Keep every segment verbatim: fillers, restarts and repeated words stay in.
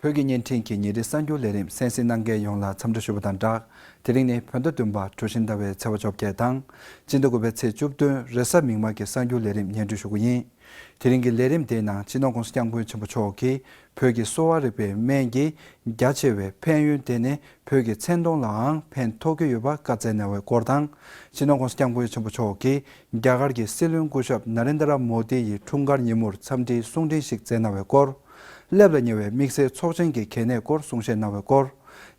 བོད་ཀྱི་བརྙན་འཕྲིན་གྱི་ཉིན་རེའི་གསར་འགྱུར་ལས་རིམ་གསན་གཟིགས་གནང་མཁན་ཡོངས་ལ་འཚམས་འདྲི་ཞུ་བ་དང་སྦྲགས། དེ་རིང་ནི་བོད་ཟླ་བདུན་པ་གྲུ་བཞི་ཟླ་བའི་ཚེས་པ་བཅོ་བརྒྱད་དང་། སྤྱི་ཟླ་དགུ་པའི་ཚེས་བཅུ་བདུན་རེས་གཟའ་མིག་དམར་གྱི་གསར་འགྱུར་ལས་རིམ་སྙན་སྒྲོན་ཞུ་གི་ཡིན། དེ་རིང་གི་ལས་རིམ་དེའི་ནང་སྤྱི་ནོར་༸གོང་ས་༸སྐྱབས་མགོན་ཆེན་པོ་མཆོག་གིས་བོད་ཀྱི་གསོ་བ་རིག་པའི་སྨན་གྱི་རྒྱ་ཆེ་བའི་ཕན་ཡོན་དེ་ནི་བོད་ཀྱི་མཚན་མཐོང་ལའང་ཕན་ཐོགས་ཀྱི་ཡོད་པ་བཀའ་སྩལ་གནང་བའི་སྐོར་དང་། སྤྱི་ནོར་༸གོང་ས་༸སྐྱབས་མགོན་ཆེན་པོ་མཆོག་གིས་རྒྱ་གར་གྱི་སྲིད་བློན་སྐུ་ཞབས་ན་རེན་དྲ་མོ་དི་ཡི་འཁྲུངས་སྐར་ཉིན་མོར་འཚམས་འདྲིའི་གསུང་འཕྲིན་ཞིག་སྩལ་གནང་བའི་སྐོར། སླེབས་ལ་ཉེ་བའི་དམིགས་བསལ་ཚོགས་ཆེན་གྱི་གལ་གནད་སྐོར་གསུང་བཤད་གནང་བའི་སྐོར།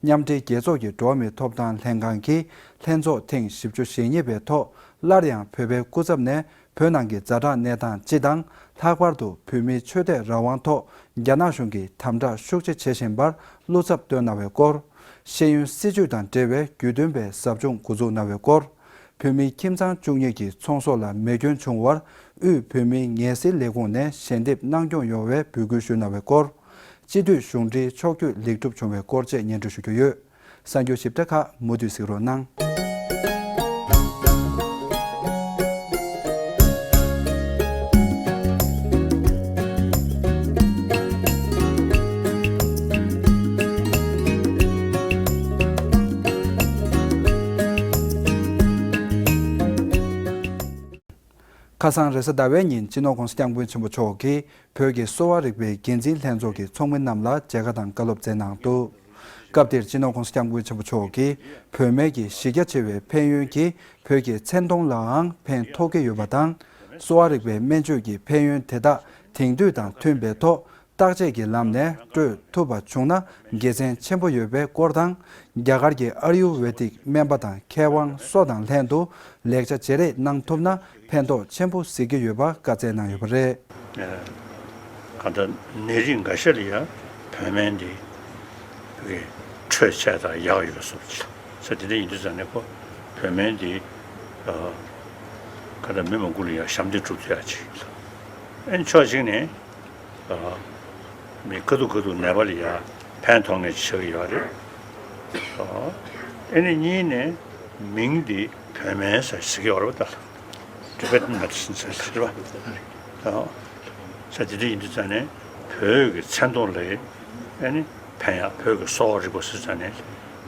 མཉམ་འབྲེལ་རྒྱལ་ཚོགས་ཀྱི་འགྲོ་བ་མིའི་ཐོབ་ཐང་ལྷན་ཁང་གི་ལྷན་ཚོགས་ཐེངས་བཞི་བཅུ་ཞེ་གཉིས་པའི་ཐོག་སླར་ཡང་བོད་པའི་སྐུ་ཚབ་ནས་བོད་ནང་གི་ཛ་དྲག་གནས་སྟངས་སྤྱི་དང་། ལྷག་པར་དུ་བོད་མིའི་ཆོས་དད་རང་དབང་ཐོག་རྒྱ་ནག་གཞུང་གིས་དམ་དྲག་ཤུགས་ཆེ་བྱེད་བཞིན་པར་བློ་འཚབ་བཏོན་གནང་བའི་སྐོར། ཤེས་ཡོན་སྲིད་བྱུས་དང་འབྲེལ་བའི་རྒྱུས་སྟོན་པའི་ཟབ་སྦྱོང་འགོ་འཛུགས་གནང་བའི་སྐོར། བོད་མིའི་ཁྱིམ་ཚང་བཅུ་གཉིས་ཀྱི་ཚོང་ཟོག་ལ་མེ་སྐྱོན་བྱུང་བར་དབུས་བོད་མིའི་ངལ་སེལ་ལས་ཁུངས་ནས་ཞལ་འདེབས་གནང་སྐྱོང་ཡོང་བའི་འབོད་སྐུལ་ཞུས་གནང་བའི་སྐོར། སྤྱི་འཐུས་གཞུང་འབྲེལ་ཕྱོགས་བསྐྱོད་ལེགས་གྲུབ་བྱུང་བའི་སྐོར་བཅས་སྙན་སྒྲོན་ཞུ་རྒྱུ་ཡོད། གསར་འགྱུར་ཞིབ་ཕྲ་ཁག་མུ་མཐུད་གཟིགས་རོགས་གནང་། ཁ་སང་རེས་གཟའ་ཟླ་བའི་ཉིན་སྤྱི་ནོར་༸གོང་ས་༸སྐྱབས་མགོན་ཆེན་པོ་མཆོག་གིས་བོད་ཀྱི་གསོ་བ་རིག་པའི་འགན་འཛིན་ལྷན་ཚོགས་ཀྱི་ཚོགས་མི་རྣམས་ལ་མཇལ་ཁ་དང་བཀའ་སློབ་སྩལ་གནང་འདུག་སྐབས་དེར་སྤྱི་ནོར་༸གོང་ས་༸སྐྱབས་མགོན་ཆེན་པོ་མཆོག་གིས་བོད་སྨན་གྱི་གཞི་རྒྱ་ཆེ་བའི་ཕན་ཡོན་གྱིས་བོད་ཀྱི་མཚན་མཐོང་ལའང་ཕན་ཐོགས་ཀྱི་ཡོད་པ་དང་། གསོ་བ་རིག་པའི་སྨན་བཅོས་ཀྱི་ཕན་ཡོན་དེ་དག་དེང་དུས་དང་མཐུན་པའི་ཐོག་བརྟག་དཔྱད་ཀྱི་ལམ་ནས་སྤྲོད་ཐུབ་པ་བྱུང་ན་དགེ་མཚན་ཆེན་པོ་ཡོད་པའི་སྐོར་དང་། རྒྱ་གར་གྱི་ཨ་ཡུར་ཝེ་ཏིག་སྨན་པ་དང་མཁས་དབང་སོགས་དང་ལྷན་དུ་ལེགས་ཆ་བརྗེ་རེས་གནང་ཐུབ་ན་ཕན་ཐོགས་ཆེན་པོ་གཟིགས་ཀྱི་ཡོད་པ་བཀའ་སྩལ་གནང་ཡོད་པ་རེད། གང་ལྟར་ནད་རིགས་འགའ་ཤས་ལ་ཡང་བོད་སྨན་འདི་བོད་ཀྱི་འཕྲོད་བཅས་དང་ཡག་ཡོད་སོགས་ཅིག་ས་དེ་འདྲ་ཡིན་དུས་ཙང་ནས་ཁོ་བོད་སྨན་འདི་གང་ལྟར་མི་མང་པོ་ལ་ཡང་ཞབས་འདེགས་སྒྲུབ་ཐུབ་ཡག་ཅིག་ཨ་ནི་ཕྱོགས་གཅིག་ནས། མི་ཁ་ཐུག་ཁ་ཐུག་ནད་པ་ལ་ཡང་ཕན་ཐོགས་མཁན་ཅིག་ཆགས་ཀྱི་ཡོད་རེད། ཨ་ནི་གཉིས་ནས་མིང་འདི་བོད་སྨན་ཟེར་ཟེར་གྱི་ཡོད་རེད་པ། ད་Tibetan medicine ཟེར་ཟེར་བ། ཨ་ས་དེ་འདྲ་ཡིན་དུས་ཙང་ནས་བོད་ཀྱི་མཚན་མཐོང་ལ་ཨ་ནི་ཕན་ཡག་བོད་ཀྱི་གསོ་བ་རིག་པ་ཟེར་ཙང་ནས་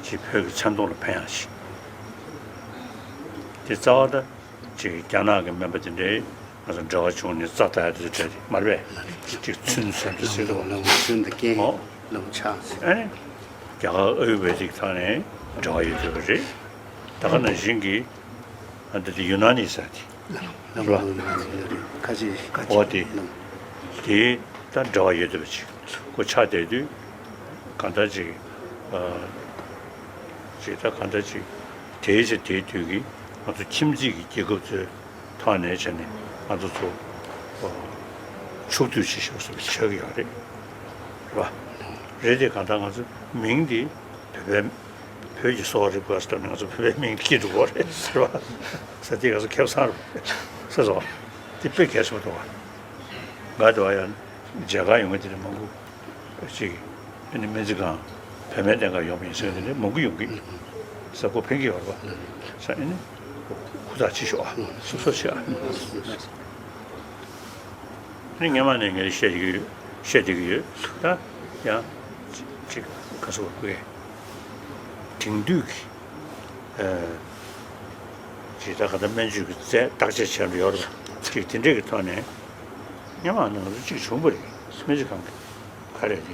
ཅིག་བོད་ཀྱི་མཚན་མཐོང་ལ་ཕན་ཡག་ཅིག་དེ་རྩ་བ་ད། ཅིག་རྒྱ་ནག་གི་སྨན་པ་དེ་འདྲའི་ང་ཚོ་འབྲེལ་བ་བྱུང་ནས་རྩ་དག་དེ་འདྲ་མ་རེད་པས། ཅིག་ཚུན་ཟེར་འདྲ་ཟེར་དུས། ལམ་ཚུན་དུ་རྐྱེན་ཨོ། ལམ་ཆགས་ཟེར། ཨ་ནི་རྒྱ་གར་ཨ་ཡུར་ཝེ་དིག་ཐོག་ནས་འབྲེལ་བ་ཡོད་བསྡད་པ་རེད། ད་ག་ནང་བཞིན་གྱི་ཨ་འདི་དེ་ཡུ་ན་ནི་ཟེར་དེ་ལམ་རེད་པ། ལམ་ཡུ་ན་ནི་ལ་རེད། ཁ་ཆེ་ཁ་ཆེ་ཨོ་དེ་ལམ་དེ་ད་འབྲེལ་བ་ཡོད་བསྡད་པ་ཅིག་ཁོ་ཆགས་བསྡད་དུས་གང་ལྟར་ཅིག་ཨ་ཅིག་ད་གང་ལྟར་ཅིག་དེའི་ཆ་དེའི་དུས་ཀྱི་ང་ཚོ་ཁྱིམ་མཚེས་ཀྱི་རྒྱལ་ཁབ་ཚོའི་ཐོག་ནས་བྱས་ནས་ང་ཚོ་ཚོ་ཕྱོགས་བསྡུས་བྱེད་ཤོག་ཟེར་བ་ཆགས་ཀྱི་ཡོད་རེད། རེད་པ། རེད་དེ་གང་ལྟར་ང་ཚོ་མིང་འདི་བོད་པའི་བོད་ཀྱི་གསོ་བ་རིག་པ་ཟེར་ནས་ང་ཚོ་བོད་པའི་མིང་སྐྱེས་འགྲོ་གི་རེད་ཟེར་བ་ཟེར་དེ་ང་ཚོ་ཁེ་བཟང་རེད་ཟེར་སོང་། དེ་དཔེ་གལ་ཆེན་པོ་འདུག་བ། ང་དེ་བ་ཡང་མཇལ་ཁ་ཡོང་མཁན་དེ་འདྲ་མང་པོ་ཅིག་ཨ་ནི་སྨན་རྩིས་ཁང་བོད་སྨན་ལྡན་ཁང་ཡོང་བ་ཡིན་ཟེར་མཁན་དེ་འདྲ་མང་པོ་ཡོང་གི་ཡོད་ས། ཁོ་ཕན་གྱི་ཡོད་རེད་པ། ས་ཨ་ནི་ཧུར་ཐག་བྱེད་ཤོག་ཨ། སོ་སོ་བྱེད་ཨ། ཨ་ནི་སྔན་མ་ནས་ངས་བཤད་ཀྱི་ཡོད། བཤད་བསྡད་ཀྱི་ཡོད། ད་ཡང་ཅིག་ག་ཟེར་བ་དགོས། དེང་དུས་ཀྱི་ཨ་ཅིག་ད་ག་ད་སྨན་བཅོས་ཀྱི་རྩལ་བརྟག་དཔྱད་བྱས་པ་ཡོད་རེད་པ། ཅིག་དེ་འདྲས་ཀྱི་ཐོག་ནས་སྔན་མ་ནང་ལ་ཅིག་བྱུང་བ་རེད། སྨན་རྩིས་ཁང་གི་ག་རེ་རེད།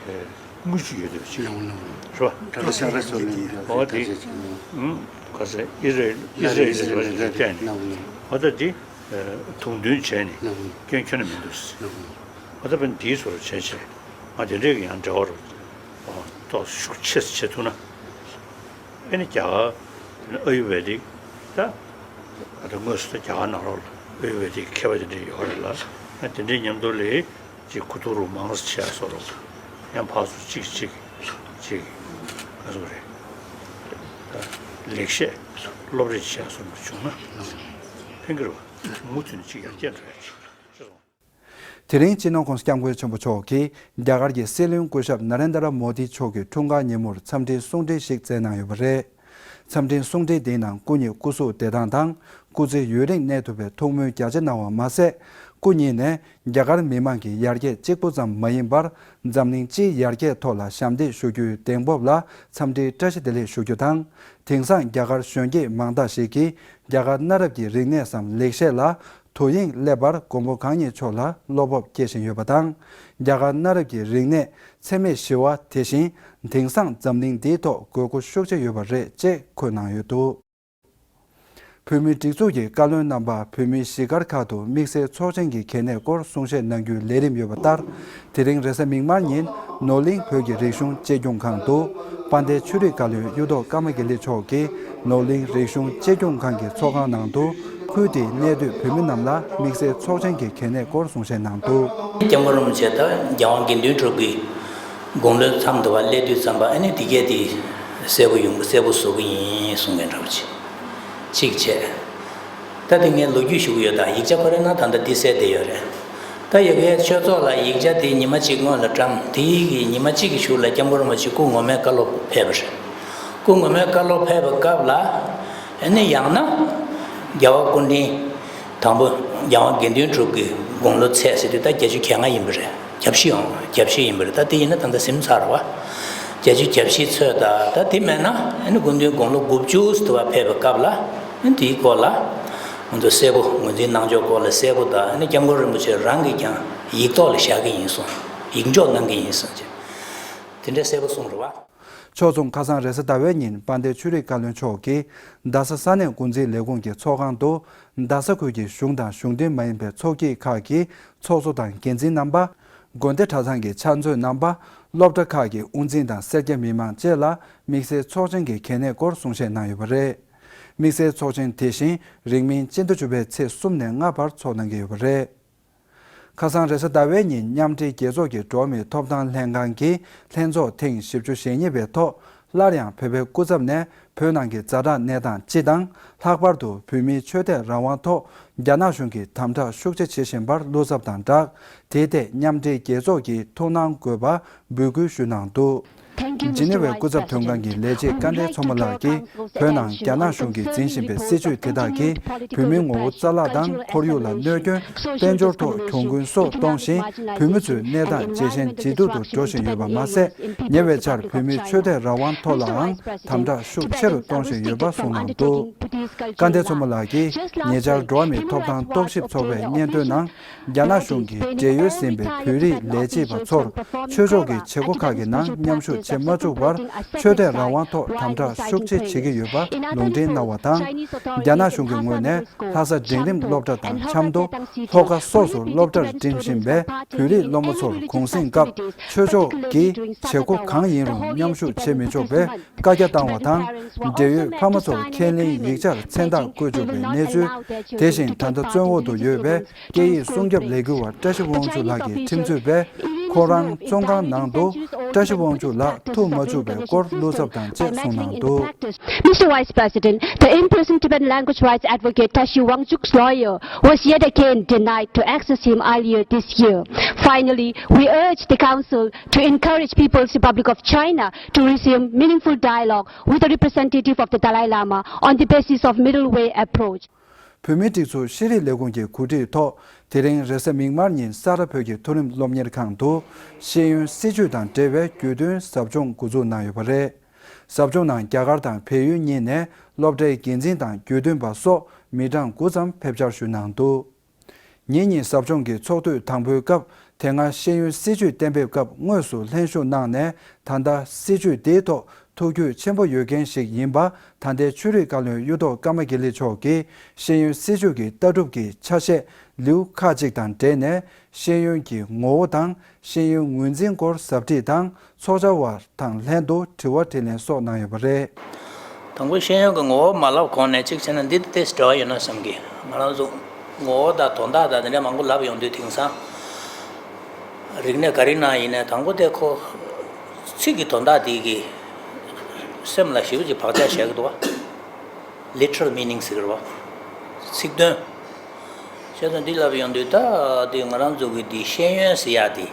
ཨེ་དངུལ་ཅིག་ཡོད་དེ་ཅིག་ནང་ནང་རེད་པ། ད་ལྟ་ས་ར་སོ་ལེན་གྱི་ཨོ་དེ་ཨུམ་ག་ཟེར་ཨི་རེ་ཨི་རེ་ཨི་རེ་བསྟན་ནས་ཨོ་ད་དེ་དུང་འདོན་བྱས་ནས་སྐྱོན་ཁྱོན་ནས་མི་འདུག་ཨོ་ད་བན་དེའི་ཚོར་བྱས་བྱས་ང་དེ་འདྲས་ཀྱི་ཡང་འབྲེལ་བ་རུ་ཏོག་ཤུགས་ཆེ་ཙམ་བྱེད་ཐུབ་ན། ཨེ་ནི་རྒྱ་གར་ཨ་ཡུར་ཝེ་དིག་ད་ད་དངོས་སུ་ད་རྒྱ་གར་ནང་ལོགས་ལ་ཨ་ཡུར་ཝེ་དིག་མཁས་པ་དེ་འདྲ་ཡོད་རེད་ལ། ཨ་དེ་འདྲའི་མཉམ་དུ་ལས་ཅིག་ཁུ་ཐུག་རུ་མང་ཙམ་བྱས་སོ་རུ་ཡང་ཕར་ཚུར་ཅིག་ཅིག་ཅིག་ག་ཚོད་རེད། ད་ལེགས་བཤད་སློབ་རེས་བྱས་སོ་རུ་བྱུང་ན་ཕན་གྱི་རེད་པ། མུ་མཐུད་ནས་ཅིག་ཡར་རྒྱས་འགྲོ་ཡ་ཅིག་ཅེས་གསུངས། དེ་རིང་སྤྱི་ནོར་༸གོང་ས་༸སྐྱབས་མགོན་ཆེན་པོ་མཆོག་གིས་རྒྱ་གར་གྱི་སྲིད་བློན་སྐུ་ཞབས་ན་རེན་དྲ་མོ་དི་མཆོག་གི་འཁྲུངས་སྐར་ཉིན་མོར་འཚམས་འདྲིའི་གསུང་འཕྲིན་ཞིག་སྩལ་གནང་ཡོད་པ་རེད། འཚམས་འདྲིའི་གསུང་འཕྲིན་དེའི་ནང་སྐུ་ཉིད་སྐུ་གཟུགས་བདེ་ཐང་དང་སྐུ་ཚེ་ཡུན་རིང་གནས་ཐུབ་པའི་ཐུགས་སྨོན་རྒྱ་ཆེ་གནང་བ་མ་ཟད། སྐུ་ཉིད་ནས་རྒྱ་གར་མི་མང་གི་ཡར་རྒྱས་གཅིག་པུ་ཙམ་མ་ཡིན་པར། འཛམ་གླིང་སྤྱིའི་ཡར་རྒྱས་ཐོག་ལ་ཞབས་འདེགས་ཞུ་རྒྱུའི་གདེང་སྤོབས་ལ་འཚམས་འདྲིའི་བཀྲ་ཤིས་བདེ་ལེགས་ཞུ་རྒྱུ་དང་། དེང་སང་རྒྱ་གར་གཞོན་སྐྱེས་མང་དག་ཞིག་གིས་རྒྱ་གར་གནའ་རབས་ཀྱི་རིག་གནས་སམ་ལེགས་བཤད་ལ་དོ་དབྱིངས་སླེབས་པར་མགོན་པོ་གང་ཉིད་མཆོག་ལ་བློ་སྤོབས་སྐྱེ་བཞིན་ཡོད་པ་དང་། རྒྱ་གར་གནའ་རབས་ཀྱི་རིག་གནས་འཚེ་མེད་ཞི་བ་དེ་བཞིན་དེང་སང་འཛམ་གླིང་འདིའི་ཐོག་དགོས་མཁོ་ཤུགས་ཆེ་ཡོད་པ་རེད་ཅེས་འཁོད་གནང་ཡོད་འདུག་བོད་མིའི་སྒྲིག་འཛུགས་ཀྱི་བཀའ་བློན་རྣམ་པ་བོད་མིའི་གཞིས་སྒར་ཁག་ཏུ་དམིགས་བསལ་ཚོགས་ཆེན་གྱི་གལ་གནད་སྐོར་གསུང་བཤད་གནང་རྒྱུའི་ལས་རིམ་ཡོད་པ་ལྟར། དེ་རིང་རེས་གཟའ་མིག་དམར་ཉིན་ནོར་གླིང་བོད་ཀྱི་རིག་གཞུང་གཅེས་སྐྱོང་ཁང་དུ་དཔལ་ལྡན་ཆོས་རིག་བཀའ་བློན་གཡུ་ཐོག་ཀརྨ་དགེ་ལེགས་མཆོག་གིས་ནོར་གླིང་རིག་གཞུང་གཅེས་སྐྱོང་ཁང་གི་ཚོགས་ཁང་ནང་དུ་ཁུལ་དེའི་གནས་སྡོད་བོད་མི་རྣམས་ལ་དམིགས་བསལ་ཚོགས་ཆེན་གྱི་གལ་གནད་སྐོར་གསུང་བཤད་གནང་འདུག་སྐྱབས་མགོན་རིན་པོ་ཆེ་དང་རྒྱལ་དབང་དགེ་འདུན་གྲུབ་ཀྱི་དགུང་ལོའི་མཚམས་དུ་བ་སླེབས་དུས་ཙམ་པ་ཨ་ནི་དེ་གས་དེ་གསལ་པོ་ཡོང་གསལ་པོ་བཟོ་གི་ཡིན་གསུང་མཁན་འདྲ་པོ་ཅིག་གཅིག་བྱས། ད་དེ་ངས་ལོ་རྒྱུས་ཞུ་གི་ཡོད། ད་ཡིག་ཆ་ཁོ་རང་ན་ད་ལྟ་འདི་གསལ་བསྡད་ཡོད་རེད། ད་ཡ་གིའི་ཆོས་ཚོགས་ལ་ཡིག་ཆ་དེ་ཉི་མ་གཅིག་སྔོན་ལ་བཀྲམ། དེའི་གི་ཉི་མ་གཅིག་གི་གཞུག་ལ་སྐྱབས་མགོན་རིན་པོ་ཆེ་སྐུ་ངོ་མའི་བཀའ་སློབ་ཕེབས་པ་རེད། སྐུ་ངོ་མའི་བཀའ་སློབ་ཕེབས་པའི་སྐབས་ལ་ཨ་ནི་ཡང་ན་རྒྱལ་བ་སྐུ་ཕྲེང་དང་པོ་རྒྱལ་དབང་དགེ་འདུན་གྲུབ་ཀྱི་དགུང་ལོ་ཚད་ཟེར་དུས་ད་བརྒྱད་ཅུ་གྱ་ལྔ་ཡིན་པ་རེད། གྱ་བཞི་ཡོང་། གྱ་བཞི་ཡིན་པ་རེད། ད་དེ་ཡིན་ན་ད་ལྟ་ཟིན་ཚར་བ། བརྒྱད་ཅུ་གྱ་བཞི་ཚོད། ད་ད་དེ་མེད་ན་ཨ་ནི་སྐུ་མདུན་དགུང་ལོ་དགུ་བཅུ་ཟེར་དུ་བ་ཕེབས་པའི་སྐབས་ལ་ཨ་ནི་དེའི་སྐོར་ལ་ང་ཚོ་གསལ་པོ་ངོས་འཛིན་གནང་ཕྱོགས་སྐོར་ལ་གསལ་པོ་ད་ཨ་ནི་སྐྱབས་མགོན་རིན་པོ་ཆེ་རང་གིས་ཀྱང་ཡིག་ཐོག་ལ་བཞག་གི་ཡིན་གསུངས། ཡིག་འཇོག་གནང་གི་ཡིན་གསུངས་བྱས། དེ་འདྲའི་གསལ་པོ་གསུངས་རེད་བ། ཕྱོགས་མཚུངས་ཁ་སང་རེས་གཟའ་ཟླ་བའི་ཉིན་དཔལ་ལྡན་ཆོས་རིག་བཀའ་བློན་མཆོག་གིས་རྡ་ས་ས་གནས་འགོ་འཛིན་ལས་ཁུངས་ཀྱི་ཚོགས་ཁང་དུ་རྡ་ས་ཁུལ་གྱི་གཞུང་དང་གཞུང་འབྲེལ་མ་ཡིན་པའི་ཚོགས་སྐྱིད་ཁག་གི་ཚོགས་གཙོ་དང་འགན་འཛིན་རྣམ་པ། དགོན་སྡེ་གྲྭ་ཚང་གི་ཕྱག་མཛོད་རྣམ་པ། སློབ་གྲྭ་ཁག་གི་དབུ་འཛིན་དང་སེར་སྐྱ་མི་མང་བཅས་ལ་དམིགས་བསལ་ཚོགས་ཆེན་གྱི་གལ་གནད་སྐོར་གསུང་བཤད་གནང་ཡོད་པ་རེད། དམིགས་བསལ་ཚོགས་ཆེན་དེ་བཞིན་རིང་མིན་སྤྱི་ཟླ་བཅུ་པའི་ཚེས་གསུམ་ནས་ལྔ་བར་ཚོགས་གནང་གི་ཡོད་པ་རེད། ཁ་སང་རེས་གཟའ་ཟླ་བའི་ཉིན་མཉམ་འབྲེལ་རྒྱལ་ཚོགས་ཀྱི་འགྲོ་བ་མིའི་ཐོབ་ཐང་ལྷན་ཁང་གི་ལྷན་ཚོགས་ཐེངས་བཞི་བཅུ་ཞེ་གཉིས་པའི་ཐོག་སླར་ཡང་བོད་པའི་སྐུ་ཚབ་ནས་བོད་ནང་གི་ཛ་དྲག་གནས་སྟངས་སྤྱི་དང་། ལྷག་པར་དུ་བོད་མིའི་ཆོས་དད་རང་དབང་ཐོག་རྒྱ་ནག་གཞུང་གིས་དམ་དྲག་ཤུགས་ཆེ་བྱེད་བཞིན་པར་བློ་འཚབ་དང་སྦྲགས། དེའི་ཐད་མཉམ་འབྲེལ་རྒྱལ་ཚོགས་ཀྱིས་ཐུགས་སྣང་དགོས་པ་འབོད་སྐུལ་ཞུས་གནང་འདུག་ཇི་ནི་ཝའི་སྐུ་ཚབ་དོན་ཁང་གི་ལས་བྱེད་སྐལ་ལྡན་མཚོ་མོ་ལགས་ཀྱིས་བོད་ནང་རྒྱ་ནག་གཞུང་གིས་འཛིན་བཞིན་པའི་སྲིད་བྱུས་དེ་དག་གིས་བོད་མིའི་ངོ་བོ་རྩ་བརླག་དང་ཁོར་ཡུག་ལ་གནོད་སྐྱོན་དཔལ་འབྱོར་ཐོག་གྱོང་གུན་སོགས་གཏོང་བཞིན་བོད་མི་ཚོའི་གནས་སྟངས་ཇེ་ཞན་ཇེ་སྡུག་ཏུ་འགྲོ་བཞིན་ཡོད་པ་མ་ཟད། ཉེ་བའི་ཆར་བོད་མིའི་ཆོས་དད་རང་དབང་ཐོག་ལའང་དམ་དྲག་ཤུགས་ཆེ་རུ་གཏོང་བཞིན་ཡོད་པ་གསུངས་གནང་འདུག་སྐལ་ལྡན་མཚོ་མོ་ལགས་ཀྱིས་ཉེ་ཆར་འགྲོ་བ་མིའི་ཐོབ་ཐང་རྟོག་ཞིབ་ཚོགས་པའི་སྙན་ཐོའི་ནང་། རྒྱ་ནག་གཞུང་གིས་བགྲེས་ཡོལ་ཟིན་པའི་བོད་རིགས་ལས་བྱེད་པ་ཚོར་ཆོས་ཕྱོགས་ཀྱི་བྱེད་སྒོ་ཁག་གི་ནང་མཉམ་ཞུགས་བྱེད་མ་བཅུག་པར་ཆོས་དད་རང་དབང་ཐོག་དམ་དྲག་ཤུགས་ཆེ་བྱེད་ཀྱི་ཡོད་པ་ལུང་འདྲེན་གནང་བ་དང་། རྒྱ་ནག་གཞུང་གི་ངོས་ནས་ལྷ་ས་འབྲིང་རིམ་སློབ་གྲྭ་དང་ཆབས་མདོ་ལྷོ་ཁ་སོགས་སུ་སློབ་གྲྭར་འགྲིམ་བཞིན་པའི་བོད་རིགས་སློབ་མ་ཚོར་གུང་གསེང་སྐབས་ཆོས་ཕྱོགས་ཀྱི་བྱེད་སྒོ་གང་ཡིན་རུང་མཉམ་ཞུགས་བྱེད་མི་ཆོག་པའི་བཀའ་རྒྱ་བཏང་བ་དང་། འབྲེལ་ཡོད་ཕ་མ་ཚོར་ཁས་ལེན་ཡིག་ཆར་མཚན་རྟགས་བཀོད་བཅུག་པའི་གནས་ཚུལ། དེ་བཞིན་ད་ལྟ་བཙོན་འོག་ཏུ་ཡོད་པའི་སྐད་ཡིག་སྲུང་སྐྱོབ་ལས་འགུལ་བ་བཀྲ་ཤིས་དབང་ཕྱུག་ལགས་ཀྱི་ཁྲིམས་རྩོད་པས་ཁོ་རང་བཙོན་ཁང་ནང་དུ་བཀྲ་ཤིས་དབང་ཕྱུག་ལགས་ཐུག་མ་བཅུག་པའི་སྐོར་བློ་འཚབ་དང་བཅས་གསུངས་གནང་འདུག Mister Vice President, the in-person Tibetan language rights advocate Tashi Wangchuk's lawyer was yet again denied to access him earlier this year. Finally, we urge the Council to encourage People's Republic of China to resume meaningful dialogue with the representative of the Dalai Lama on the basis of middle way approach. བོད་མིའི་སྒྲིག་འཛུགས་ཤེས་རིག་ལས་ཁུངས་ཀྱི་གོ་སྒྲིག་ཐོག་དེ་རིང་རེས་གཟའ་མིག་དམར་ཉིན་ས་རཱ་བོད་ཀྱི་མཐོ་རིམ་སློབ་གཉེར་ཁང་དུ་ཤེས་ཡོན་སྲིད་བྱུས་དང་འབྲེལ་བའི་རྒྱུས་སྟོན་ཟབ་སྦྱོང་འགོ་འཛུགས་གནང་ཡོད་པ་རེད། ཟབ་སྦྱོང་ནང་རྒྱ་གར་དང་བལ་ཡུལ་གཉིས་ནས་སློབ་གྲྭའི་འགན་འཛིན་དང་རྒྱུས་སྟོན་པ་སོགས་མི་གྲངས་དགུ་ཙམ་ཕེབས་འཆར་ཞུས་གནང་འདུག་ཉིན་གཉིས་ཟབ་སྦྱོང་གི་ཚོགས་དུས་དང་པོའི་སྐབས་དེ་སྔ་ཤེས་ཡོན་སྲིད་བྱུས་གཏན་འབེབས་སྐབས་དངོས་སུ་ལྷན་ཞུགས་གནང་ནས་ད་ལྟ་སྲིད་བྱུས་འདིའི་ཐོག་ཐུགས་རྒྱུས་ཆེན་པོ་ཡོད་མཁན་ཞིག་ཡིན་པ་ད་ལྟའི་ཆོས་རིག་བཀའ་བློན་གཡུ་ཐོག་ཀརྨ་དགེ་ལེགས་མཆོག་གིས་ཤེས་ཡོན་སྲིད་བྱུས་ཀྱི་ལྟ་གྲུབ་ཀྱི་ཆ་ཤས་ལེའུ་ཁག་ཅིག་དང་འབྲེལ་ནས་ཤེས་ཡོན་གྱི་ངོ་བོ་དང་ཤེས་ཡོན་ངོས་འཛིན་སྐོར་ཟབ་ཁྲིད་དང་ཚོགས་བཅར་བ་དང་ལྷན་དུ་དྲི་བ་དྲིས་ལན་སོགས་གནང་ཡོད་པ་རེད། དང་པོ་ཤེས་ཡོན་གྱི་ངོ་བོ་མ་ལབ་གོང་ནས་གཅིག་བྱས་ན་འདི་དེ་འབྲེལ་བ་ཡོད་ན་བསམ་གི། ང་རང་ཚོ་ངོ་བོ་དང་དོན་དག་དང་དེ་འདྲ་མང་པོ་ལབ་ཡོང་དུས་དེང་སང་རིག་གནས་ག་རེ་ན་ཡིན་ནའི་དང་པོ་དེ་ཁོ་ཚིག་གི་དོན་དག་དེ་གི་སེམས་ལ་ཞེ་པོ་ཅིག་བག་ཆགས་བཞག་གི་འདུག་བ། literal meaning ཟེར་གི་རེད་བ། ཚིག་དོན། བྱས་ཙང་འདི་ལབ་ཡོང་དུས་ད་དེ་ང་རང་ཚོ་གི་འདི་ཤེས་ཡོན་ཟེར་ཡག་དེ་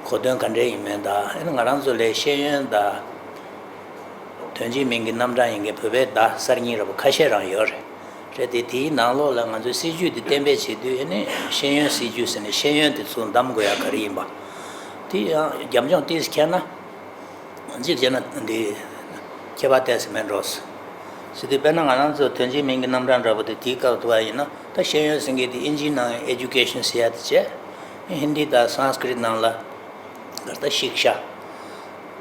གོ་དོན་ག་འདྲས་ཡིན་མིན་དང་ཨ་ནི་ང་རང་ཚོ་ལས་ཤེས་ཡོན་དང་དོན་གཅིག་མིང་གི་རྣམ་གྲངས་ཡིན་མཁན་བོད་པའི་བརྡ་གསར་རྙིང་འདྲ་པོ་ཁ་ཤས་རང་ཡོད་རེད། རེད་དེ། དེའི་ནང་ལོགས་ལ་ང་ཚོའི་སྲིད་ཇུས་དེ་གཏན་འབེབས་བྱེད་དུས་ཨ་ནི་ཤེས་ཡོན་སྲིད་ཇུས་ཟེར་ནས་ཤེས་ཡོན་དེ་ཚུར་འདམ་དགོས་ཡ་ག་རེ་ཡིན་པ། དེ་ཡང་རྒྱབ་ལྗོངས་ཏིས་ཁྱེར་ན། གཅིག་བྱས་ན་འདི་ཁྱད་པར་ཏོག་ཙམ་མེད་འགྲོ། ཟེར་དུས་དཔེར་ན་ང་རང་ཚོ་དོན་གཅིག་མིང་གི་རྣམ་གྲངས་འདྲ་པོ་དེ་དེའི་སྐབས་དུ་བ་ཡིན་ན། ད་ཤེས་ཡོན་ཟེར་མཁན་དེ་ཨིན་ཇིའི་ནང་ཨེ་ཇུ་ཀེ་ཤན་ཟེར་ཡ་དེ་བྱས། ཧིན་དི་དང་སཾ་སྐྲྀཏ་ནང་ལ་ད་ལྟ་ཤིག་ཤ་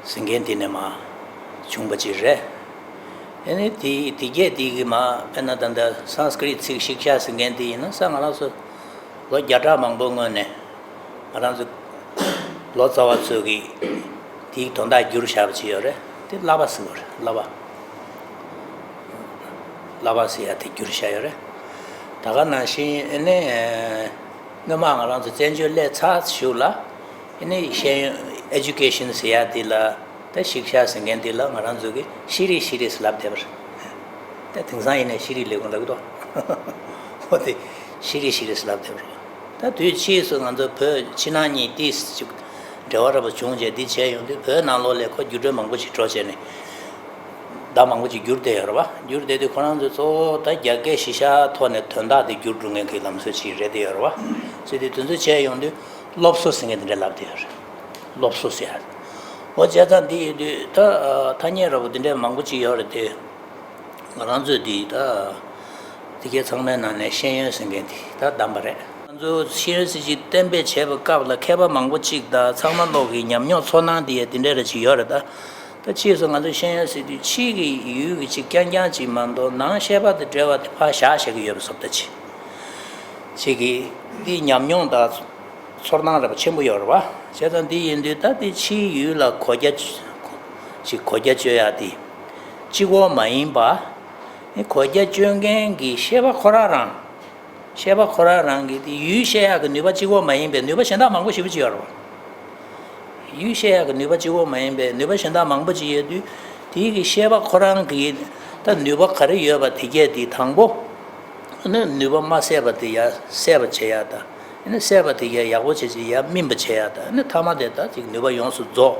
ཟེར་མཁན་དེ་ནས་མར་བྱུང་པ་ཅིག་རེད། ཨ་ནི་དེ་དེ་གས་དེ་གི་མར་དཔེར་ན་ད་ལྟ་སཾ་སྐྲྀཏ་ཚིག་ཤིག་ཤ་ཟེར་མཁན་དེ་ཡིན་ན་ས་ང་རང་ཚོ་ལོ་བརྒྱ་ཕྲག་མང་པོའི་སྔོན་ནས་ང་རང་ཚོ་ལོ་ཙཱ་བ་ཚོས་ཀྱིས་དེའི་དོན་དག་བསྒྱུར་བཞག་པ་ཅིག་ཡོད་རེད། དེ་བསླབ་པ་ཟེར་བ་རེད། བསླབ་པ། བསླབ་པ་ཟེར་ཡ་དེ་བསྒྱུར་བཞག་ཡོད་རེད། ད་ག་ནང་བཞིན་ཨ་ནི་སྔོན་མ་ང་རང་ཚོ་བཙན་བྱོལ་སླེབས་ཚར་གཞུག་ལ་ཨ་ནི་ཤེས་ཡོན་ཨེ་ཇུ་ཀེ་ཤན་ཟེར་ཡ་དེ་ལ། ད་ཤིག་ཤ་ཟེར་མཁན་དེ་ལ་ང་རང་ཚོ་གིས་ཤེས་རིག་ཤེས་རིག་ཟེར་ལབ་བསྡད་པ་རེད། ད་དེང་སང་ཡིན་ནའི་ཤེས་རིག་ལས་ཁུངས་ལབ་ཀྱི་འདུག་འོ་དེ་ཤེས་རིག་ཤེས་རིག་ཟེར་ལབ་བསྡད་པ་རེད། ད་དུས་ཕྱིས་སུ་ང་ཚོ་བོད་ཕྱི་ནང་གཉིས་ཏིས་ཅིག་འབྲེལ་བ་འདྲ་པོ་བྱུང་རྗེས་འདི་བྱས་ཡོང་དུས་བོད་ནང་ལོགས་ལ་ཁོ་འགྱུར་འགྲོས་མང་པོ་ཞིག་འགྲོ་བྱས་ནས་བརྡ་མང་པོ་ཅིག་བསྒྱུར་བསྡད་ཡོད་རེད་པ། བསྒྱུར་བསྡད་དུས་ཁོ་རང་ཚོས་གཙོ་བོ་ད་རྒྱ་སྐད་གཞི་བཞག་ཐོག་ནས་དོན་དག་དེ་བསྒྱུར་འགྲོ་མཁན་གྱི་ལམ་སྲོལ་ཅིག་རེད་བསྡད་ཡོད་རེད་པ། བྱས་དུས་དེ་ཚོ་བྱས་ཡོང་དུས་སློབ་གསོ་ཟེར་མཁན་དེ་འདྲ་ལབ་བསྡད་ཡོད་རེད། སློབ་གསོ་ཟེར་ཡ། འོ་བྱས་ཙང་འདི་ཡིན་དུས་ད་ཐ་སྙད་འདྲ་པོ་འདི་འདྲའི་མང་པོ་ཅིག་ཡོད་རེད་དེ། ང་རང་ཚོས་འདི་ད་འདི་གའི་ཚང་མའི་ནང་ནས་ཤེས་ཡོན་ཟེར་མཁན་འདི་ད་བདམས་པ་རེད། ང་ཚོ་ཤེས་ཡོན་སྲིད་བྱུས་གཏན་འབེབས་བྱས་པའི་སྐབས་ལ་མཁས་པ་མང་པོ་ཅིག་དང་ཚང་མ་ལོག་གི་ཉམས་མྱོང་ཚོར་སྣང་འདི་ཡ་འདི་འདྲ་རེ་ཅིག་ཡོད་རེད་ད། ད་ཕྱིས་སུ་ང་ཚོ་ཤེས་ཡོན་ཟེར་དུས་ཕྱིའི་ཡུལ་གྱི་ཅིག་རྐྱང་རྐྱང་ཅིག་མ་གཏོགས་ནང་ཤེས་པ་དང་འབྲེལ་བ་དེ་ཕར་བཞག་བཞག་གི་ཡོད་པ་བཟོ་ལྟ་ཅིག་ཅིག་གིས་འདི་ཉམས་མྱོང་དང་ཚོར་སྣང་འདྲ་པོ་ཆེན་པོ་ཡོད་རེད་པ། བྱས་ཙང་འདི་ཡིན་དུས་ད་འདི་ཕྱིའི་ཡུལ་ལ་གོ་རྒྱ་ཅིག་གོ་རྒྱ་བཅོལ་ཡ་དེ་གཅིག་པོ་མ་ཡིན་པ། ནི་གོ་རྒྱ་བཅོལ་མཁན་གྱི་ཤེས་པ་ཁོ་རང་རང་། ཤེས་པ་ཁོ་རང་རང་གི་དེ་ཡུལ་ཤེས་ཡག་གི་ནུས་པ་གཅིག་པོ་མ་ཡིན་པའི་ནུས་པ་གཞན་དག་མང་པོ་ཞེ་པོ་ཅིག་ཡོད་རེད་པ། ཡུལ་ཤེས་ཡག་གི་ནུས་པ་གཅིག་པོ་མ་ཡིན་པའི་ནུས་པ་གཞན་དག་མང་པོ་ཅིག་ཡོད་དུས། དེའི་གི་ཤེས་པ་ཁོ་རང་གི་ད་ནུས་པ་ག་རེ་ཡོད་པ་དེ་གས་དེ་དང་པོ། ཨ་ནི་ནུས་པ་མ་ཟད་པ་དེ་ཡར་ཟད་པ་བྱེད་ཡག་དང་། ཨ་ནི་ཟད་པ་དེ་གས་ཡག་པོ་བྱེད་ཅིག་ཡར་སྨིན་པ་བྱེད་ཡག་དང་། ཨ་ནི་མཐའ་མ་དེ་ད་ཅིག་ནུས་པ་ཡོངས་སུ་རྫོགས་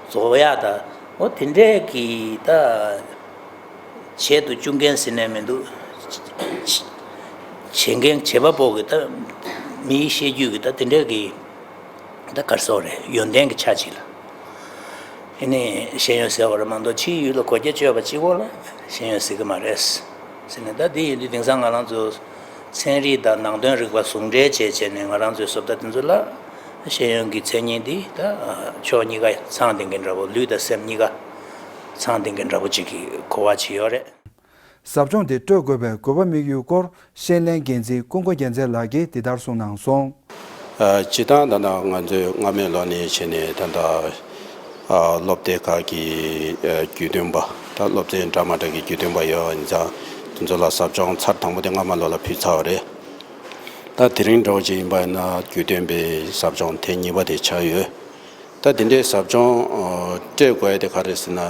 རྫོགས་ཡག་དང་། འོ་དེ་འདྲས་ཀྱི་ད། བྱེད་དུ་བཅུག་མཁན་ཟེར་ནས་མི་འདུག་བྱེད་མཁན་བྱེད་པ་པོ་གི་ད་མིའི་ཤེས་རྒྱུད་ཀྱི་ད་དེ་འདྲའི་གི་ད་ག་རེ་ཟེར་དགོས་རེད། ཡོན་ཏན་གྱི་ཆ་གཅིག་ལ། ཨ་ནི་ཤེས་ཡོན་ཟེར་བ་རེད་མ་གཏོགས་ཕྱིའི་ཡུལ་ལ་གོ་རྒྱ་བཅོལ་བ་གཅིག་པོ་ལ་ཤེས་ཡོན་ཟེར་གི་མ་རེད། ཟེར་ནས་ད་འདི་ཡིན་དུས་དེང་སང་ང་རང་ཚོ་ཚན་རིག་དང་ནང་དོན་རིག་པ་ཟུང་འབྲེལ་བྱས་བྱས་ནས་ང་རང་ཚོའི་བཟོ་ལྟ་དེ་ཚོ་ལ་ཤེས་ཡོན་གྱི་མཚན་ཉིད་འདི་ད་ཕྱོགས་གཉིས་ཀ་ཚང་བསྡད་མཁན་འདྲ་པོ། ལུས་དང་སེམས་གཉིས་ཀ་ཚང་བསྡད་མཁན་འདྲ་པོ་ཅིག་གི་གོ་བ་ཅིག་ཡོད་རེད། ཟབ་སྦྱོང་འདི་སྤྲོད་དགོས་པའི་དགོས་པ་དམིགས་ཡུལ་སྐོར་ཤེས་ལྷན་འགན་འཛིན་ཀུན་དགའ་རྒྱལ་མཚན་ལགས་ཀྱིས་འདི་ལྟར་གསུངས་གནང་སོང་། ཨ། སྤྱིར་བཏང་ད་ལྟ་ང་ཚོས་སྔ་མའི་ལོ་ནས་བྱས་ནས་ད་ལྟ་ཨ་སློབ་སྡེ་ཁག་གི་ཨ་རྒྱུས་སྟོན་པ། ད་སློབ་ཚན་འདྲ་མ་འདྲ་གི་རྒྱུས་སྟོན་པ་ཡོད་པ་ཡིན་ཙང་། དེ་ཚོ་ལ་ཟབ་སྦྱོང་ཚར་དང་པོ་དེ་སྔ་མ་ལོ་ལ་ཕུལ་ཚར་བ་རེད། ད་དེ་རིང་འདྲ་བོ་ཅིག་ཡིན་པ་ཡིན་ན་རྒྱུས་སྟོན་པའི་ཟབ་སྦྱོང་ཐེངས་གཉིས་པ་དེ་ཆགས་ཡོད། ད་དེ་འདྲའི་ཟབ་སྦྱོང་ཨ་སྤྲད་དགོས་ཡ་དེ་ག་རེ་ཟེར་ན།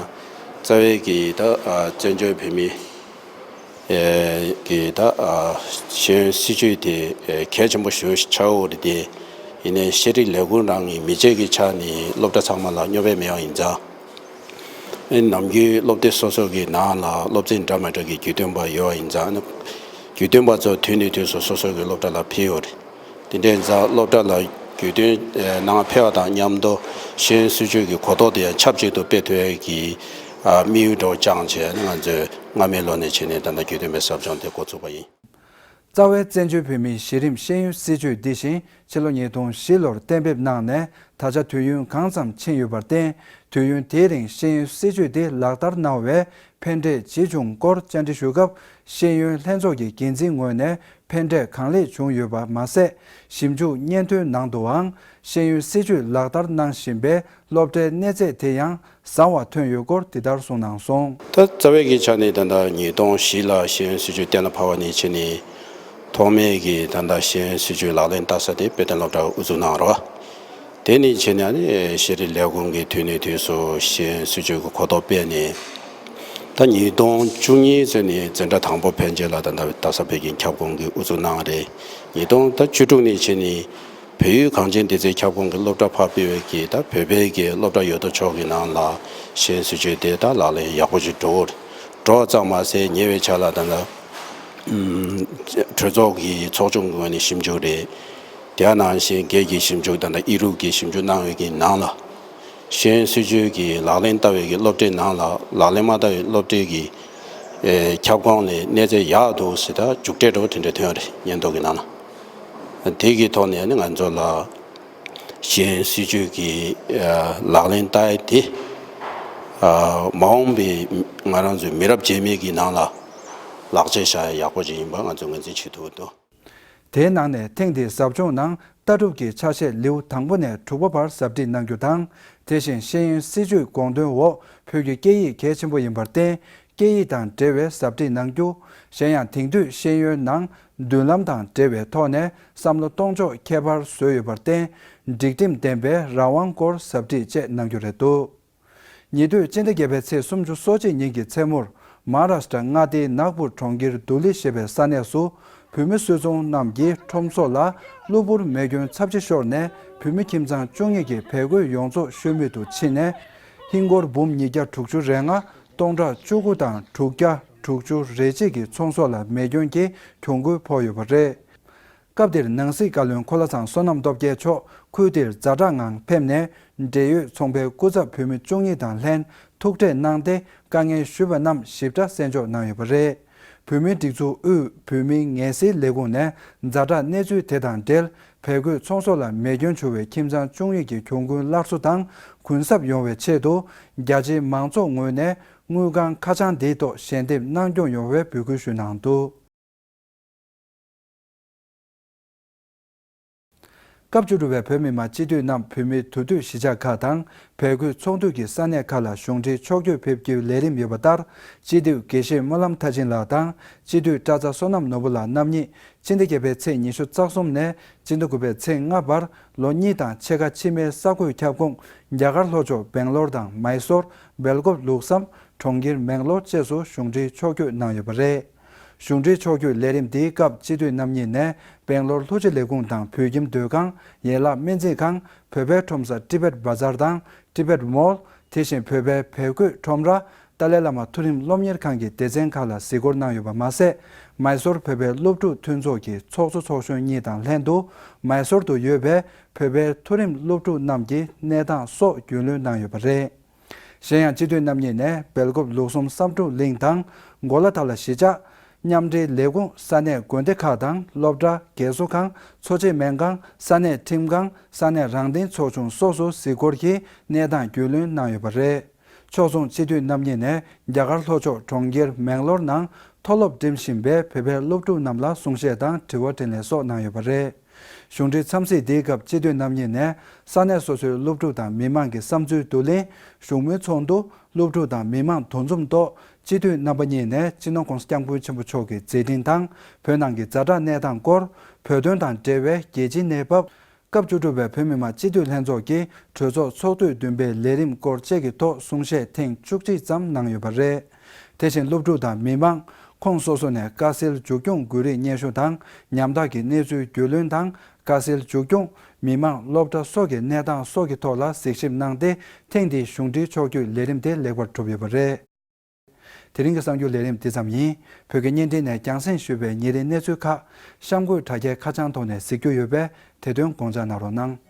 རྩ་བའི་གི་ད་ཨ་བཙན་བྱོལ་བོད་མི་ཨེ་གི་ད་ཨ་ཤེས་ཡོན་སྲིད་བྱུས་དེ་ཨེ་གལ་ཆེན་པོ་ཞེ་པོ་ཞིག་ཆགས་ཡོད་རེད་དེ། ཡིན་ནའི་ཤེས་རིག་ལས་ཁུངས་རང་གི་མི་སྤྱོད་ཀྱི་ཆ་ནས་སློབ་གྲྭ་ཚང་མ་ལ་སྙོབ་པ་མེད་པ་ཡིན་ཙང་། ཨེ་ནམ་རྒྱུན་སློབ་སྡེ་སོ་སོ་གི་ནང་ལ་སློབ་ཚན་འདྲ་མི་འདྲ་གི་རྒྱུས་སྟོན་པ་ཡོད་པ་ཡིན་ཙང་། རྒྱུས་སྟོན་པ་ཚོ་དུས་ནས་དུས་སུ་སོ་སོ་གི་སློབ་གྲྭ་ལ་ཕེབས་ཡོད་རེད། དེ་འདྲའི་ཙང་སློབ་གྲྭ་ལ་རྒྱུས་སྟོན་ཨེ་གནང་ཕེབས་པ་དང་མཉམ་དུ་ཤེས་ཡོན་སྲིད་བྱུས་ཀྱི་གོ་རྟོགས་དེ་ཡང་ཆབས་ཅིག་ཏུ་སྤེལ་ཐུབ་ཡ་གི་ཨ་དམིགས་ཡུལ་འདྲ་བོ་བཅངས་བྱས་ནས་ང་ཚོས་སྔ་མའི་ལོ་ནས་བྱས་ནས་ད་ལྟ་རྒྱུས་སྟོན་པའི་ཟབ་སྦྱོང་དེ་འགོ་ཚུགས་པ་ཡིན། རྩ་བའི་བཙན་བྱོལ་བོད་མིའི་གཞི་རིམ་ཤེས་ཡོན་སྲིད་བྱུས་འདི་བཞིན་ཕྱི་ལོ་ཉིས་སྟོང་བཞི་ལོར་གཏན་འབེབས་གནང་ནས་ད་ཆ་དུས་ཡུན་གང་ཙམ་ཕྱིན་ཡོད་པར་བརྟེན། དུས་ཡུན་དེའི་རིང་ཤེས་ཡོན་སྲིད་བྱུས་འདི་ལག་བསྟར་གནང་བའི་ཕན་འབྲས་ཇི་བྱུང་སྐོར་བཅར་འདྲི་ཞུ་སྐབས། ཤེས་ཡོན་ལྷན་ཚོགས་ཀྱི་འགན་འཛིན་ངོས་ནས་ཕན་འབྲས་གང་ལེགས་བྱུང་ཡོད་པ་མ་ཟད། ཞིབ་འཇུག་སྙན་ཐོའི་ནང་དུའང་ཤེས་ཡོན་སྲིད་བྱུས་ལག་བསྟར་གནང་བཞིན་པའི་སློབ་གྲྭའི་གནས་ཚད་དེ་ཡང་བཟང་བ་ཐོན་ཡོད་སྐོར་འདི་ལྟར་གསུངས་གནང་སོང་། ད་རྩ་བའི་གི་ཆ་ནས་ད་ལྟ་ཉིས་སྟོང་བཞི་ལ་ཤེས་ཡོན་སྲིད་བྱུས་གཏན་ལ་ཕབ་པ་ནས་བྱས་ནས་ཐོག་མའི་གི་ད་ལྟ་ཤེས་ཡོན་སྲིད་བྱུས་ལག་ལེན་བསྟར་ས་དེ་དཔེ་སྟོན་སློབ་གྲྭ་དབུ་འཛུགས་གནང་རོགས། དེ་ནས་བྱས་ནས་ཨ་ནི་ཤེས་རིག་ལས་ཁུངས་ཀྱིས་དུས་ནས་དུས་སུ་ཤེས་ཡོན་སྲིད་བྱུས་ཀྱི་གོ་རྟོགས་སྤེལ་ནས། ད་ཉིས་སྟོང་བཅུ་གཉིས་ཚོ་ནས་འཛིན་གྲྭ་དང་པོ་ཕན་ཆད་ལ་ད་ལྟ་རྡ་ས་བོད་ཀྱི་ཁྱབ་ཁོངས་ཀྱི་དབུ་འཛུགས་གནང་རེད། ཉིས་སྟོང་ད་བཅུ་དྲུག་ནས་བྱས་ནས་བོད་ཡིག་གངས་ཅན་བདེ་རྩའི་ཁྱབ་ཁོངས་ཀྱི་སློབ་གྲྭ་ཕར་སྤེལ་བའི་གི་ད་བོད་པའི་གི་སློབ་གྲྭ་ཡོད་དོ་ཅོག་གི་ནང་ལ་ཤེས་ཡོན་སྲིད་བྱུས་དེ་ད་ལག་ལེན་ཡག་པོ་ཞིག་འགྲོ་འགྲོ་བ་ཙམ་མ་ཟད་ཉེ་བའི་ཆར་ལ་ད་ལྟ་ གྲོས་ཚོགས་ཀྱི་ཚོགས་ཆུང་གི་ངོས་ནས་ཞིབ་འཇུག་རེད། དེ་ནང་བཞིན་སྒེར་གྱི་ཞིབ་འཇུག་དང་ཨི་རུ་གི་ཞིབ་འཇུག་གནང་བའི་གི་ནང་ལ། ཤེས་ཡོན་སྲིད་བྱུས་ཀྱི་ལག་ལེན་ལྟ་བའི་གི་སློབ་ཁྲིད་ནང་ལ་ལག་ལེན་མ་བསྟར་བའི་སློབ་ཁྲིད་ཀྱི་ཨེ་ཁྱབ་ཁོངས་ལས་གནས་ཚད་ཡག་འདུག་ཟེར། ད་མཇུག་འབྲས་འདྲ་བོ་དེ་འདྲ་ཐོན་ཡོད་རེད། སྙན་ཐོ་གི་ནང་ལ། དེ་གི་ཐོག་ནས་ནི་ང་ཚོ་ལ་ཤེས་ཡོན་སྲིད་བྱུས་ཀྱི་ཨ་ལག་ལེན་བསྟར་ཡས་དེ་ཨ་མ་འོངས་པའི་ང་རང་ཚོའི་མི་རབས་རྗེས་མའི་གི་ནང་ལ་ལག་རྗེས་བཞག་ཡས་ཡག་པོ་ཅིག་ཡིན་པ་ང་ཚོས་ངོས་འཛིན་བྱེད་ཐུབ་ཀྱི་འདུག། དེའི་ནང་ནས་ཐེངས་འདིའི་ཟབ་སྦྱོང་ནང་ལྟ་གྲུབ་ཀྱི་ཆ་ཤས་ལེའུ་དང་པོ་ནས་དྲུག་པ་བར་ཟབ་ཁྲིད་གནང་རྒྱུ་དང་། དེ་བཞིན་ཤེས་ཡོན་སྲིད་བྱུས་དགོངས་དོན་འོག་བོད་ཀྱི་སྐད་ཡིག་གལ་ཆེན་པོ་ཡིན་པར་བརྟེན། སྐད་ཡིག་དང་འབྲེལ་བའི་ཟབ་ཁྲིད་གནང་རྒྱུ། གཞན་ཡང་དེང་དུས་ཤེས་ཡོན་ནང་མདུན་ལམ་དང་འབྲེལ་བའི་ཐོག་ནས་བསམ་བློ་གཏོང་ཕྱོགས་ཁྱད་པར་བཟོས་ཡོད་པར་བརྟེན། སྒྲིག་ཁྲིམས་ལྡན་པའི་རང་དབང་སྐོར་ཟབ་ཁྲིད་བཅས་གནང་རྒྱུ་རེད་འདུག། ཉེ་དུས་སྤྱི་ཟླ་བརྒྱད་པའི་ཚེས་སུམ་ཅུ་སོ་གཅིག་ཉིན་གྱི་མཚན་མོར། མ་ཧཱ་རཱ་ཤི་ཏྲ་མངའ་སྡེའི་ནཱག་པུར་གྲོང་ཁྱེར་དུ་ལི་ཞེས་པའི་ས་གནས་སུ། བོད་མི་སུད་ཚོང་རྣམས་ཀྱིས་ཁྲོམ་ཚོགས་ལ་གློ་བུར་མེ་སྐྱོན་ཚབས་ཆེ་ཤོར་ནས། བོད་མི་ཁྱིམ་ཚང་བཅུ་གཉིས་ཀྱི་བལ་གོས་ཡོངས་རྫོགས་ཤོར་མེད་དུ་ཕྱིན་ནས། ཧིན་སྒོར་འབུམ་ཉིས་བརྒྱ་དྲུག་ཅུ་རེ་ལྔ། སྟོང་ཕྲག་བཅུ་དགུ་དང་དྲུག་བརྒྱ་དྲུག་ཅུ་རེ་གཅིག་གི་ཚོང་ཟོག་ལ་མེ་སྐྱོན་གྱི་གྱོང་གུན་ཕོག་ཡོད་པ་རེད། སྐབས་དེར་ནང་སྲིད་བཀའ་བློན་གོ་ལ་ཚང་བསོད་ནམས་སྟོབས་རྒྱལ་མཆོག་ཁུལ་དེར་ཛ་དྲག་ངང་ཕེབས་ནས། འབྲེལ་ཡོད་ཚོང་པའི་སྐུ་ཚབ་བོད་མི་བཅུ་གཉིས་དང་ལྷན་ཐུག་འཕྲད་གནང་སྟེ། དཀའ་ངལ་ཞུས་པ་རྣམས་ཞིབ་ཕྲ་གསན་འཇོག་གནང་ཡོད་པ་རེད། བོད་མིའི་སྒྲིག་འཛུགས་དབུས་བོད་མིའི་ངལ་སེལ་ལས་ཁུངས་ནས་ཛ་དྲག་གནས་ཚུལ་དེ་དང་འབྲེལ། བལ་གོས་ཚོང་ཟོག་ལ་མེ་སྐྱོན་བྱུང་བའི་ཁྱིམ་ཚང་བཅུ་གཉིས་ཀྱི་གྱོང་གུན་སླར་གསོ་དང་གུན་གསབ་ཡོང་བའི་ཆེད་དུ། རྒྱ་ཆེའི་མང་ཚོགས་ངོས་ནས་དངུལ་ཁང་ཁ་བྱང་འདིའི་ཐོག་ཞལ་འདེབས་གནང་སྐྱོང་ཡོང་བའི་འབོད་སྐུལ་ཞུས་གནང་འདུག། སྐབས་བཅུ་དྲུག་པའི་བོད་མི་མང་སྤྱི་འཐུས་རྣམས་བོད་མིའི་དུས་སྟོན་གཞིས་ཆགས་ཁག་དང་བལ་གོས་ཚོགས་འདུ་གི་ས་གནས་ཁག་ལ་གཞུང་འབྲེལ་ཕྱོགས་བསྐྱོད་ཕེབས་རྒྱུའི་ལས་རིམ་ཡོད་པ་ལྟར། སྤྱི་འཐུས་དགེ་བཤེས་སྨོན་ལམ་མཐར་ཕྱིན་ལགས་དང་སྤྱི་འཐུས་བཀྲ་ཚ་བསོད་ནམས་ནོར་བུ་ལགས་རྣམ་གཉིས་སྤྱི་ཟླ་བརྒྱད་པའི་ཚེས་ཉི་ཤུ་རྩ་གསུམ་ནས་སྤྱི་ཟླ་དགུ་པའི་ཚེས་ལྔ་བར་ལོ་གཉིས་དང་ཕྱེད་ཀ་ཕྱི་མའི་ས་བགོས་ཁྱབ་ཁོངས་རྒྱ་གར་ལྷོ་ཕྱོགས་སྦེང་ལོར་དང་མཱི་སོར། སྦེལ་ཀོབ་ལུགས་བསམ། གྲོང་ཁྱེར་མེང་ལོར་བཅས་སུ་གཞུང་འབྲེལ་ཕྱོགས་བསྐྱོད་གནང་ཡོད་པ་རེད། གཞུང་འབྲེལ་ཕྱོགས་བསྐྱོད་ལས་རིམ་འདིའི་སྐབས་སྤྱི་འཐུས་རྣམ་གཉིས་ནས་སྦེང་ལོར་ལྷུ་ཆེ་ལས་ཁུངས་དང་བོད་ཁྱིམ་སྡོད་ཁང་། ཡན་ལག་སྨན་རྩིས་ཁང་། བོད་པའི་ཁྲོམ་ས་ཏི་བེད་བ་ཛར་དང་ཏི་བེད་མོལ། དེ་བཞིན་བོད་པའི་བལ་གོས་ཁྲོམ་ར། ཏཱ་ལའི་བླ་མ་མཐོ་རིམ་སློབ་གཉེར་ཁང་གི་སྡེ་ཚན་ཁག་ལ་གཟིགས་སྐོར་གནང་ཡོད་པ་མ་ཟད། མཱི་སོར་བོད་པའི་སློབ་ཕྲུག་མཐུན་ཚོགས་ཀྱི་ཚོགས་གཙོ་ཚོགས་གཞོན་གཉིས་དང་ལྷན་དུ། མཱི་སོར་དུ་ཡོད་པའི་བོད་པའི་མཐོ་རིམ་སློབ་ཕྲུག་རྣམས་ཀྱི་གནས་སྟངས་སོགས་རྒྱུས་ལོན་གནང་ཡོད་པ་རེད། གཞན་ཡང་སྤྱི་འཐུས་རྣམ་གཉིས་ནས་སྦེལ་ཀོབ་ལུགས་གསུམ་བསམ་འགྲུབ་གླིང་དང་གོ་ལ་ཐ་ལ་གཞིས་ཆགས། མཉམ་འབྲེལ་ལས་ཁུངས། ས་གནས་དགོན་སྡེ་ཁག་དང་སློབ་གྲྭ། རྒས་གསོ་ཁང་། འཚོ་བྱེད་སྨན་ཁང་། ས་གནས་ཁྲིམས་ཁང་། ས་གནས་རང་བདེན་ཚོགས་ཆུང་སོགས་སུ་གཟིགས་སྐོར་གྱིས་གནས་སྟངས་རྒྱུས་ལོན་གནང་ཡོད་པ་རེད། ཕྱོགས་མཚུངས་སྤྱི་འཐུས་རྣམ་གཉིས་ནས་རྒྱ་གར་ལྷོ་ཕྱོགས་གྲོང་ཁྱེར་མེང་ལོར་ནང་མཐོ་སློབ་འགྲིམ་བཞིན་པའི་བོད་པའི་སློབ་ཕྲུག་རྣམས་ལ་གསུང་བཤད་དང་དྲི་བ་དྲིས་ལན་སོགས་གནང་ཡོད་པ་རེད། གཞུང་འབྲེལ་འཚམས་གཟིགས་འདིའི་སྐབས་སྤྱི་འཐུས་རྣམ་གཉིས་ནས་ས་གནས་སོ་སོའི་སློབ་ཕྲུག་དང་མི་མང་གི་བསམ་ཚུལ་བསྡུ་ལེན། བཞུགས་མོལ་ཚོགས་འདུ། སློབ་ཕྲུག་དང་མི་མང་འདུ་འཛོམས་ཐོག་སྤྱི་འཐུས་རྣམ་པ་གཉིས་ནས་སྤྱི་ནོར་༸གོང་ས་༸སྐྱབས་མགོན་ཆེན་པོ་མཆོག་གི་མཛད་འཕྲིན་དང་བོད་ནང་གི་ཛ་དྲག་གནས་སྟངས་སྐོར། བོད་དོན་དང་འབྲེལ་བའི་རྒྱལ་སྤྱིའི་གནས་བབ། སྐབས་བཅུ་དྲུག་པའི་བོད་མི་མང་སྤྱི་འཐུས་ལྷན་ཚོགས་ཀྱི་གྲོས་ཚོགས་ཚོགས་དུས་བདུན་པའི་ལས་རིམ་སྐོར་བཅས་ཀྱི་ཐོག་གསུང་བཤད་ཐེངས་བཅུ་གཅིག་ཙམ་གནང་ཡོད་པ་རེད། དེ་བཞིན་སློབ་ཕྲུག་དང་མི་མང་ཁོངས་སོ་སོ་ནས་དཀའ་སེལ་མཇུག་སྐྱོང་དགོས་རིགས་སྙན་ཞུ་དང་ཉམ་ཐག་གི་གནས་ཚུལ་རྒྱུས་ལོན་དང་། དཀའ་སེལ་མཇུག་སྐྱོང་། མི་མང་། སློབ་གྲྭ་སོགས་ཀྱི་གནས་སྟངས་སོགས་ཀྱི་ཐོག་ལ་གཟིགས་ཞིབ་གནང་སྟེ། ཐེངས་འདིའི་གཞུང་འབྲེལ་ཕྱོགས་བསྐྱོད་ལས་རིམ་དེ་ལེགས་པར་གྲུབ་ཡོད་པ་རེད། དེ་རིང་གི་གསར་འགྱུར་ལས་རིམ་འདི་ཙམ་ཡིན། བོད་ཀྱི་བརྙན་འཕྲིན་ནས་རྒྱང་སྲིང་ཞུས་པའི་ཉིན་རེའི་གནས་ཚུལ་ཁག་གཤམ་འཁོད་དྲ་རྒྱའི་ཁ་བྱང་ཐོག་ནས་གཟིགས་རྒྱུ་ཡོད་པས། དེ་དོན་དགོངས་འཇགས་གནང་རོགས་གནང་།